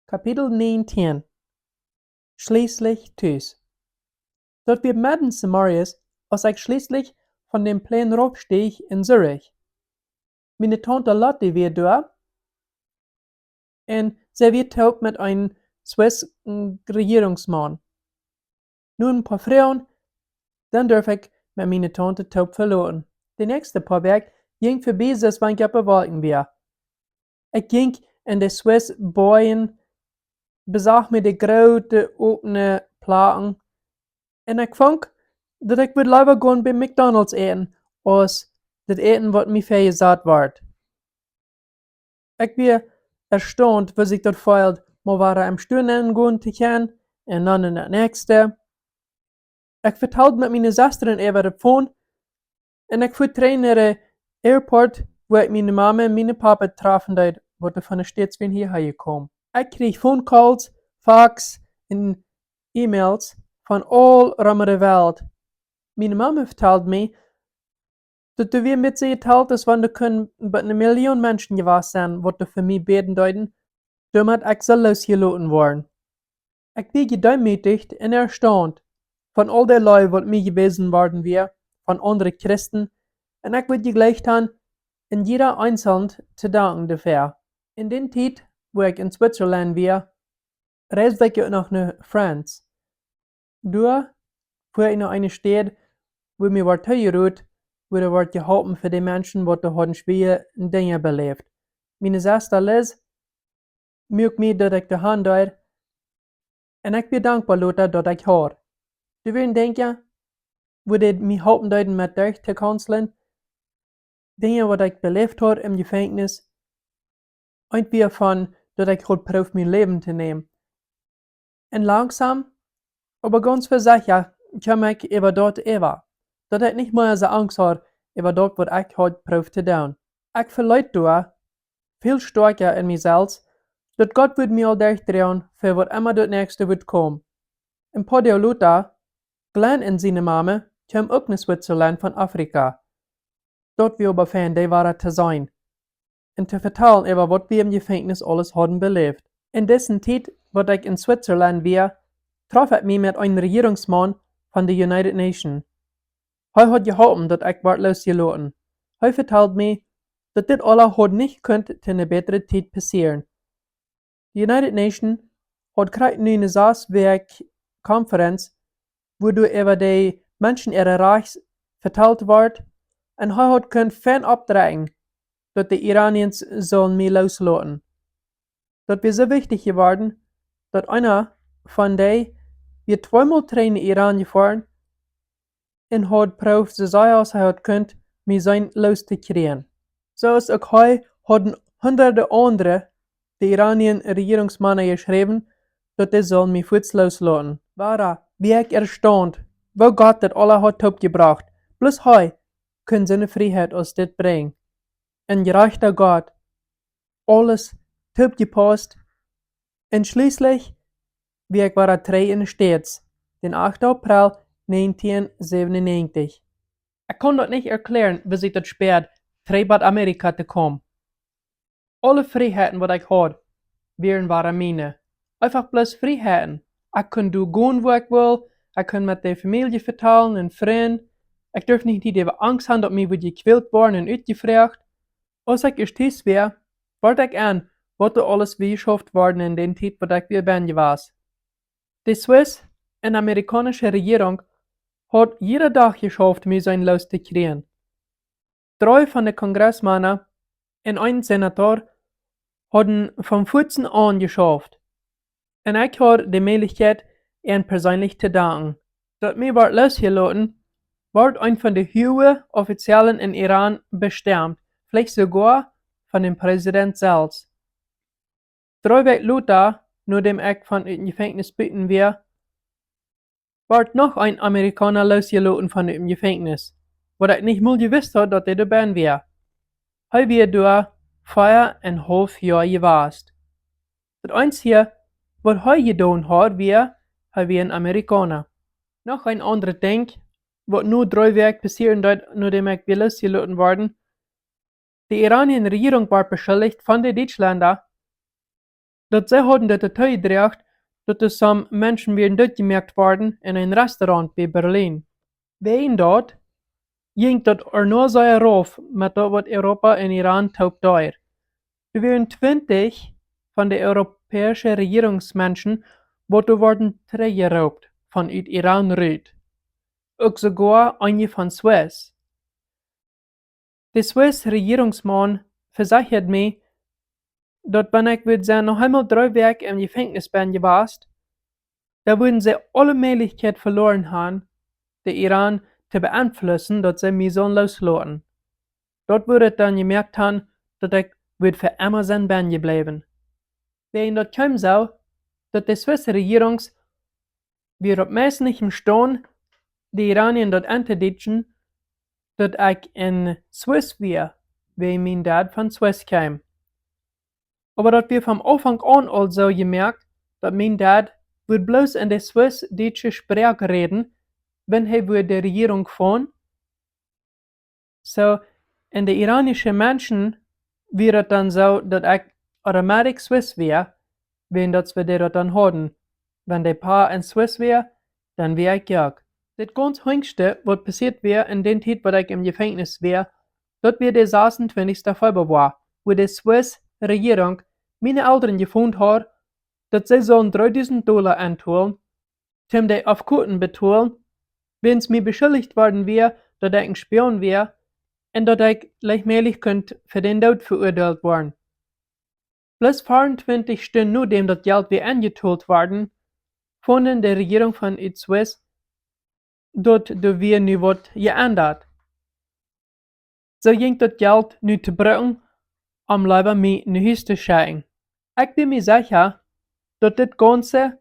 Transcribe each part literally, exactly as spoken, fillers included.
Kapitel 19. Schließlich tus. Daut wia medden zemorjes, aus ekj schließlich von däm Plane rauf steeg en Zürich. Miene Taunte Lotte wia doa, un see wia toop met een Swiss Rejierungsmaun. Nu een poa Froagen, dan durf ekj met miene Taunte toop veloten. De näakjste poa Wäakj jinkj verbie, soo aus wan ekj oppe Wolkjen wia. Ekj jinkj en de Swiss Boajen, besach mie de groote opne Platen, un ekj funk, daut ekj wudd leewa gonen bie McDonald's äten, aus daut Äten, waut mie väajesat wort. Ekj wia erstaunt, woo sikj daut feeld, mol wada em Stua nenn gonen to kjennen, un dan en daut näakjste. Ekj vetald met miene Sestren äwa de Phone, un ekj fua trigj no de Airport, wua ekj miene Mame un miene Papa trafen deed, waut doa von de States wieren hia jekomen. Ekj kjrieech Phone Calls, Fax un E-Mails von aul rom de Welt. Miene Mame vetald mie, daut doa wia met see jetalt, aus wan doa kunnen bie eene Million Menschen jewast sennen, waut doa fa mie bäden deeden, doamet ekj sull loosjeloten woaren. Ekj wia jedeemootijcht un erstaunt von aul de Leew, waut mie jewäsen worden wia von aundre Christen, un ekj wudd jejlikjt han, en jieda eenselnt to danken doafäa. En dän Tiet, wua ekj en Switzerland wia, reisd ekj uk noch no France. Doa fua ekj no eene Staut, wua mie wort toojerot, wua doa wort jeholpen fa de Menschen, waut doa hauden schwoare Dinja beläft. Miene Sesta Liz muak mie, daut ekj doa han deed, un ekj wia dankboa lota, daut ekj haud. Doa wieren Dinja, wua dee mie holpen deeden met derch to counseln, Dinja, waut ekj beläft haud em Jefenkjnis, eent wia von, daut ekj haud proowt mien Läwen to nämen. Un langsom, oba gaunz vesecha, kjeem ekj äwa daut äwa, daut ekj nich mea soo Angst haud äwa daut, waut ekj haud proowt to doonen. Ekj veleet doa väl stoakja en mie selfst, daut Gott wudd mie aul derchdroagen, fa waut emma daut näakjste wudd komen. Een poa Doag lota, Glenn un siene Mame kjeemen uk no Switzerland von Afrika. Daut wia oba fein, dee wada to seenen un to vetalen äwa waut wie em Jefenkjnis aules hauden beläft. En dise Tiet, waut ekj en Switzerland wia, trof ekj mie met eenen Rejierungsmaun von de United Nations. Hee haud jeholpen, daut ekj wort loosjeloten. Hee vetald mie, daut dit aules haud nich kunt to eene bätre Tiet passieren. De United Nations haud krakjt nu eene sas Wäakj Konferenz, wua doa äwa de Menschen äare Rajchts vetalt wort, un hee haud kunt fein oppdrekjen, daut de Iraniens sullen mie loosloten. Daut wia soo wichtich jeworden, daut eena von dee wia tweemol trigj no Iran jefoaren un haud proowt, soo sea aus hee haud kunt, mie sennen looszekjrieen. Soo aus uk hee hauden hunderte aundre de Iranien Rejierungsmana jeschräwen, daut dee sullen mie fuaz loosloten. Wada wia ekj erstaunt, woo Gott daut aules haud toopjebrocht. Bloos hee kunn soone Frieheit aus dit brinjen. Een jerajchta Gott, aules toopjepaust, un schlieslich wia ekj wada trigj en de States, dän achten April negentien siebenundnegentig. Ekj kaun daut nich erkjläaren, woo sikj daut späad, trigj bat Amerika to komen. Aule Frieheiten, waut ekj haud, wieren wada miene. Eefach bloos Frieheiten. Ekj kunn doa gonen, wua ekj wull. Ekj kunn met de Famielje vetalen un Frind. Ekj durf nich, nich äwa Angst han, daut mie wudd jekwält woaren un utjefroacht. Aus ekj ieescht tus wia, wort ekj en, waut doa aules wia jeschauft worden en dän Tiet, waut ekj wia benn jewast. De Swiss un amerikaunische Rejierunk haud jieda Dach jeschauft, mie sennen looszekjrieen. Dree von de Kongressmana un een Senator hauden von fuaz aun jeschauft. Un ekj haud de Mäajlichkjeit, an perseenlich to danken. Daut mie wort loosjeloten, wort een von de huage Offiziellen en Iran bestemt, veleicht soogoa von dän Präsident selfst. Dree Wäakj lota, nodäm ekj von daut Jefenkjnis buten wia, wort noch een Amerikauna loosjeloten von daut Jefenkjnis, waut ekj nich mol jewist haud, daut dee doa benn wia. Hee wia doa vea un haulf Joa jewast. Daut eensje, waut hee jedonen haud, wia, hee wia een Amerikauna. Noch een aundret Dinkj, waut no dree Wäakj passieren deed, nodäm ekj wia loosjeloten worden. De Iranien Rejierunk wort beschuldicht von de Dietschlenda, daut see hauden daut doatoo jedroagen, daut doa some Menschen wieren dootjemoakt worden en een Restaurant bie Berlin. Wäajen daut jinkj daut Arnold sea rauf met daut, waut Europa un Iran toop deed. Doa wieren twintich von de europäische Rejierungsmenschen, waut doa worden trigjjeroopt von ut Iran rut. Uk soogoa eenje von Swiss. De Swiss Rejierungsmaun vesechat mie, daut wan ekj wudd sennen noch eemol dree Wäakj em Jefenkjnis benn jewast, dan wudden see aule Mäajlichkjeit veloaren haben, de Iran to beeinflussen, daut see mie sullen loosloten. Daut wudd dan jemoakt haben, daut ekj wudd fa emma sennen benn jebläwen. Wäajen daut kjeem soo, daut de Swiss Rejierungs wia daut meist nich emstaund, de Iranier daut entodietschen, daut ekj en Swiss wia, wiels mien Dad von Swiss kjeem. Oba daut wia vom Aunfank aun aul soo jemoakt, daut mien Dad wudd bloos en de swiss-dietsche Sproak räden, wan hee wudd de Rejierunk von. Soo, un de iranische Menschen wia daut dan soo, daut ekj automatic Swiss wia, wiels daut wie dee daut dan hauden. Wan de Pa en Swiss wia, dan wia ekj uk. Daut gaunz jüngste, waut passieet wia en dän Tiet, waut ekj em Jefenkjnis wia, daut wia de sasuntwintichste Februar, wua de Swiss Rejierunk miene Elren jefont haud, daut see sullen dreedusent Dolla entolen, toom de Afkoten betolen, wiels mie beschuldicht worden wia, daut ekj een Spion wia un daut ekj leicht mäajlich kunn fa dän Doot veuadeelt woaren. Bloos veeruntwintich Stunden nodäm daut Jelt wia enjetolt worden, fungen de Rejierunk von ut Swiss, daut doa wia nu waut jeendat. Soo jinkj daut Jelt nu to brucken, om leewa mie no Hus to schekjen. Ekj sie mie secha, daut dit gaunze,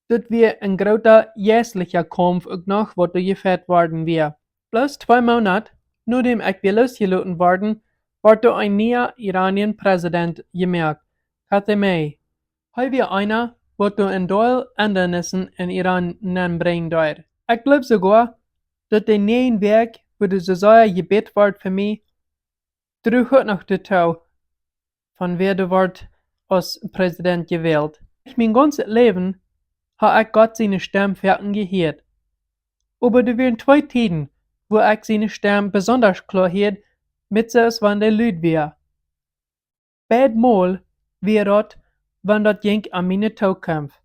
dit wia een groota jeistlicha Kaumf uk noch, waut doa jefieet worden wia. Bloos twee Moonat nodäm ekj wia loosjeloten worden, wort doa een niea Iranien President jemoakt, Khatamei. Hee wia eena, waut doa een Deel Endrungen en Iran nenbrinjen deed. Ekj jleew soogoa, daut de näajen Wäakj, wua doa soo sea jebät wort fa mie, druach uk noch doatoo, von wäa doa wort aus President jewält. Ekj, mien gaunzet Läwen ha ekj Gott siene Stemm foaken jehieet. Oba doa wieren twee Tieden, wua ekj siene Stemm besondasch kloa hieed, met soo aus wan dee lud wia. Beid Mol wia daut, wan daut jinkj om miene Tookunft.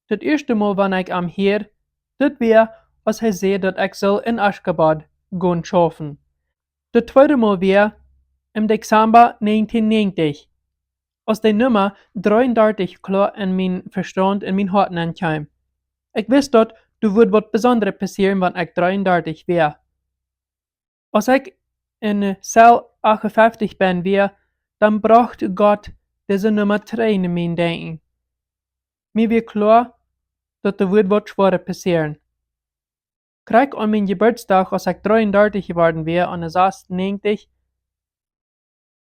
Daut ieeschte Mol, wan ekj am hieed, daut wia, aus hee säd, daut ekj sull en Aschgabat gonen schaufen. Daut tweede Mol wia em Dezemba näajentieen näajentich, aus de Numma dreeundartich kloa en mien Vestaunt, en mien Hoat nenkjeem. Ekj wist daut, doa wudd waut Besondret passieren, wan ekj dreeundartich wia. Aus ekj en Zell acht un fieftich benn wia, dan brocht Gott dise Numma trigj en mien Denkjen. Mie wia kloa, daut doa wudd waut Schwoaret passieren. Krakjt aun mien Jeburtsdach, aus ekj dreeundartich jeworden wia, aune sasuntwintichste,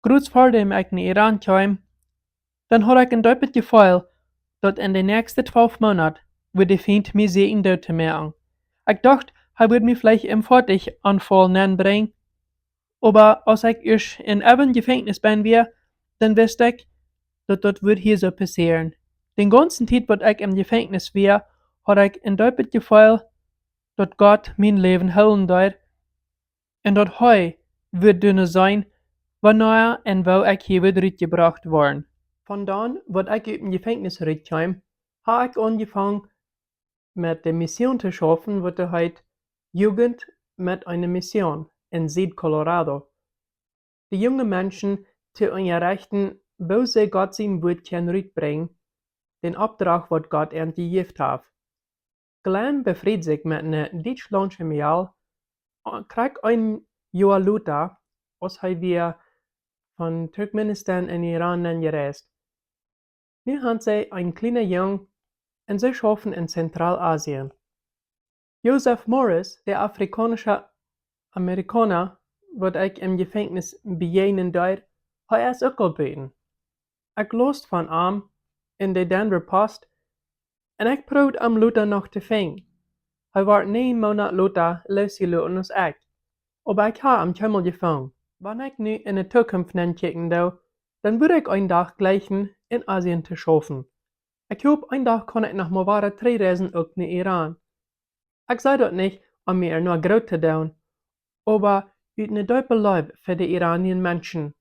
krakjt ver däm ekj no Iran kjeem, dan haud ekj een deepet Jefeel, daut en de näakjste twalf Moonat wudd de Fient mie sieekjen doot to moaken. Ekj docht, hee wudd mie veleicht em Foatich aunfaulen nenbrinjen, oba aus ekj ieescht en Evans Jefenkjnis benn wia, dan wist ekj, daut daut wudd hia soo passieren. Dän gaunzen Tiet, waut ekj em Jefenkjnis wia, haud ekj een deepet Jefeel, daut Gott mien Läwen hoolen deed, un daut hee wudd doonen seenen, wanea un woo ekj hia wudd rutjebrocht woaren. Von dan, waut ekj ut däm Jefenkjnis rutkjeem, ha ekj aunjefongen met de Mission to schaufen, waut heet Jugend met eene Mission en Sied-Colorado. De junge Menschen to unjarechten, woo see Gott sien Wuat kjennen rutbrinjen, dän Opdrach, waut Gott an jejäft haft. Glenn befried sikj met eene dietschlaundsche Mejal, krakjt een Joa lota, aus hee wia von Turkmenistan en Iran nenjereist. Nu han see een kjliena Jung un see schaufen en Zentralasien. Joseph Morris, de afrikaunsche Amerikauna, waut ekj em Jefenkjnis bejäajnen deed, hee es uk aul buten. Ekj laus von am en de Denver Post un ekj proowd am lota noch to finjen. Hee wort näajen Moonat lota loosjeloten aus ekj, oba ekj ha am kjeenmol jefungen. Wan ekj nu en de Tookunft nenkjikjen doo, dan wudd ekj een Dach jleichen en Asien to schaufen. Ekj hop, een Dach kaun ekj noch mol wada trigjreisen uk no Iran. Ekj saj daut nich om mie ea groot to doonen, oba ut eene deepe Leew fa de iranische Menschen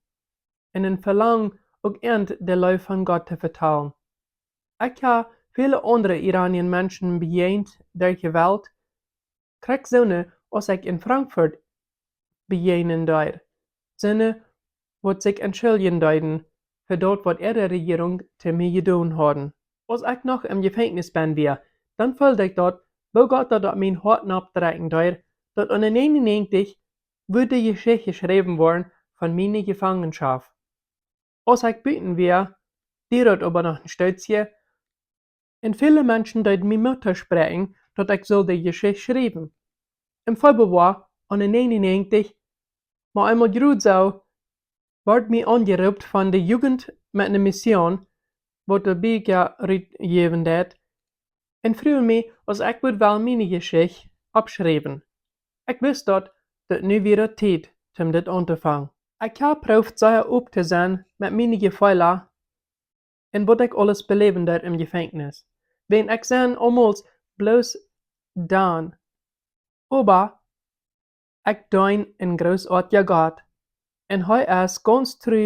un een Velangen, uk an de Leew von Gott to vetalen. Ekj hab väle aundre iranische Menschen bejäajent derch de Welt, krakjt soone aus ekj en Frankfurt bejäajnen deed, soone waut sikj entschuljen deeden fa daut waut äare Rejierunk to mie jedonen hauden. Aus ekj noch em Jefenkjnis benn wia, dan feeld ekj daut, woo Gott daut opp mien Hoat nopp drekjen deed, daut aune näajen un näajentich wudd de Jeschicht jeschräwen woaren von miene Jefangenschoft. Aus ekj buten wia, dieed daut oba noch een Stootje, un väle Menschen deeden mie Moot toospräakjen, daut ekj sull de Jeschicht schriewen. Em Februar aune näajen un näajentich, mau eemol jrod soo, wort mie aunjeroopt von de Jugend met eene Mission, waut de Bieekja rutjäwen deed, un fruagen mie aus ekj wudd wellen miene Jeschicht oppschriewen. Ekj wist daut, daut nu wia de Tiet, om dit auntofangen. Ekj hab jeprooft sea op to sennen met miene Jefeelen un waut ekj aules beläwen deed em Jefenkjnis, wiels ekj sie aumols bloos dan. Oba ekj deen een grootoatja Gott, un hee es gaunz tru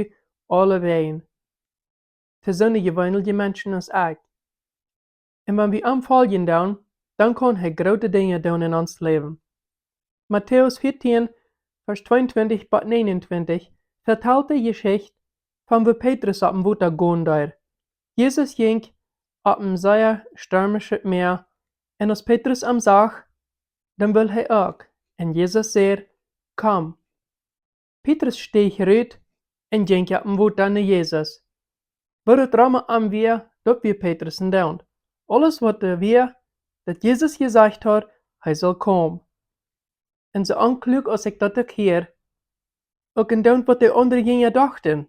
aulewäajen to soone jeweenelje Menschen aus ekj. Un wan wie am foljen doonen, dan kaun hee groote Dinja doonen en ons Läwen. Matäus vieetieen, Varsch tweeuntwintich bat näajenuntwintich, vetalt de Jeschicht von woo Petrus opp em Wota gonen deed. Jesus jinkj opp een sea stormischet Mäa, un aus Petrus am sach, dan wull hee uk. Un Jesus säd: "Komm." Petrus steach rut un jinkj opp em Wota no Jesus. Woo daut rom am wia, daut wia Petrus endoont. Aules waut doa wia, daut Jesus jesajcht haud, hee sull komen. Un soo onkloak aus ekj daut uk hia, uk endoont waut de aundre Jinja dochten.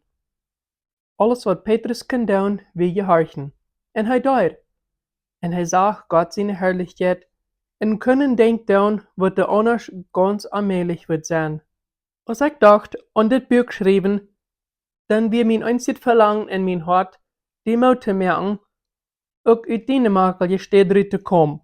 Aules waut Petrus kunn doonen, wia jehorchen. Un hee deed. Un hee sach Gott siene Harlichkjeit un kunn een Dinkj doonen, waut doa aundasch gaunz onmäajlich wudd sennen. Aus ekj docht aun dit Buak schriewen, dan wia mien eensjet Velangen en mien Hoat, die Moot to moaken, uk ut diene makelje Städ rut to komen,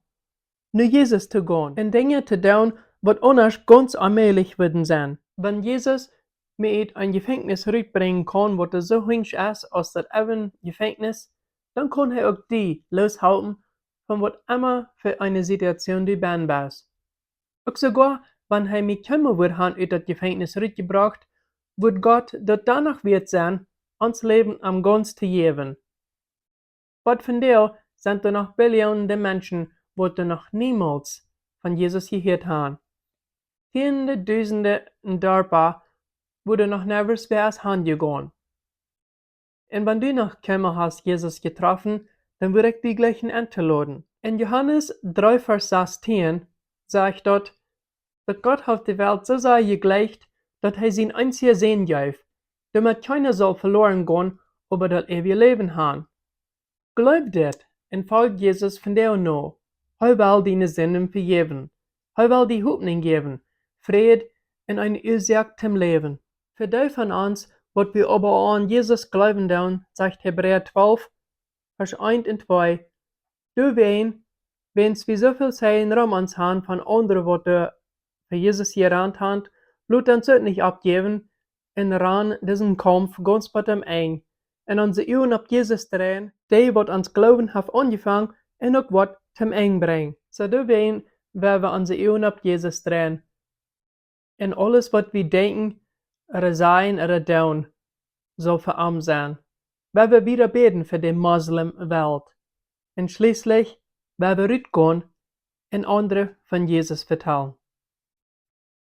no Jesus to gonen un Dinja to doonen, waut aundasch gaunz onmäajlich wudden sennen. Wan Jesus mie ut een Jefenkjnis rutbrinjen kaun, waut doa soo hunjsch es aus daut äwa Jefenkjnis, dan kaun hee uk die looshalpen von waut emma fa eene Situation du benn best. Uk soogoa wan hee mie kjeenmol wudd han ut daut Jefenkjnis rutjebrocht, wudd Gott daut dan noch wieet sennen, ons Läwen am gaunz to jäwen. Waut vondoag sent doa noch Billionen de Menschen, waut doa noch niemols von Jesus jehieet han. Tiende Dusende en Darpa, wua doa noch niemols wäa es han jegonen. Un wan du noch kjeenmol hast Jesus jetroffen, dan wudd ekj die jleichen entoloden. En Johanes dree Varsch sastieen sajcht daut, daut Gott haft de Welt soo sea jeleeft, daut hee sien eensja Sän jeef, doamet kjeena saul veloaren gonen, oba daut eewje Läwen han. Jleew dit un folj Jesus vondoag no. Hee well diene Sinden vejäwen. Hee well die Hopninj jäwen, Fräd un eene Uasoak toom Läwen. Fa dee von ons, waut wie oba aun Jesus jleewen doonen, sajcht Hebräa twalf, Varsch eent un twee: Doawäajen, wiels wie soo väl Zeijen rom ons han von aundre, waut doa fa Jesus jerant han, lot ons uk nich oppjäwen un rannen disen Kaumf gaunz bat toom Enj un onse Uagen opp Jesus dreien, dee waut ons Gloowen haft aunjefongen un uk woat toom Enj brinjen. Soo doawäajen, well wie onse Uagen opp Jesus dreien un aules waut wie denkjen, ooda sajen, ooda doonen, saul fa am sennen. Well wie wieda bäden fa de Moslem Welt. Un schlieslich, well wie rutgonen un aundre von Jesus vetalen.